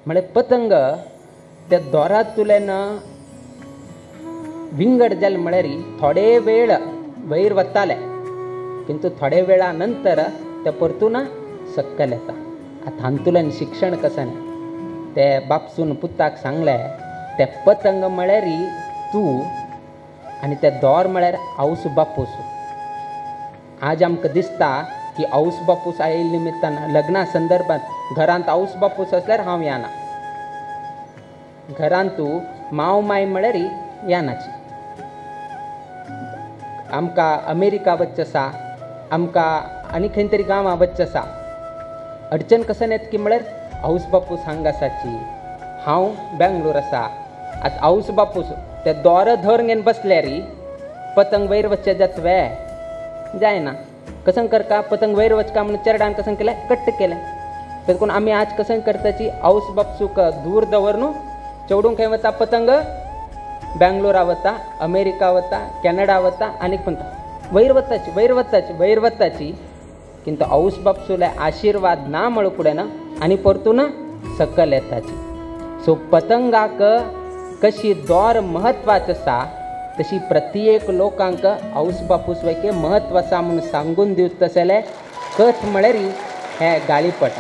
म्हळ्यार पतंग त्या दोरांतल्यान विंगड जालें म्हळ्यार थोडे वेळ वयर वताले, किंतु थोडे वेळा नंतर ते परतून सक्कल येता. आतां हातूंतल्यान शिक्षण कशें ते बापसून पुताक सांगलें, ते पतंग म्हळ्यार तूं आनी ते दोर म्हळ्यार आवस बापूस. आज आमकां दिसता की आवस बापूस आयिल्ले निमित्तान लग्ना संदर्भात घरांत आवस बापूस आसल्यार हांव येना, घरांत तूं माव माय म्हळ्यार येनाची. आमकां अमेरिका वचचें आसा, आमकां आनी खंय तरी गांवां वचचें आसा, अडचण कशें येता की म्हळ्यार आवस बापूस हांगा आसाची, हांव बेंगलोर आसा. आतां आवस बापूस ते दोर धर घेवन बसल्यार पतंग वयर वचचें जाता वे? जायना. कसं करता पतंग वयर वचका म्हणून चेरडान कसं केलें, कट्ट केलें. देखून आमी आज कसं करताची आवस बापसूक दूर दवर न्हू, चेडूंक खंय वता पतंग बेंगलोरा वता, अमेरिका वता, कॅनडा वता, आनीक खंय वयर वताची वयर वताची वयर वताची. किंतु आवस बापसूले आशिर्वाद ना म्हळो फुडें ना आनी परतून सकल येताची. सो पतंगाक कशी दोर म्हत्वाचो आसा तशी प्रत्येक लोकांक आवस बापूस वैके म्हत्व आसा म्हणून सांगून दिवचो तसले कथ म्हळ्यार हे गाळीपट.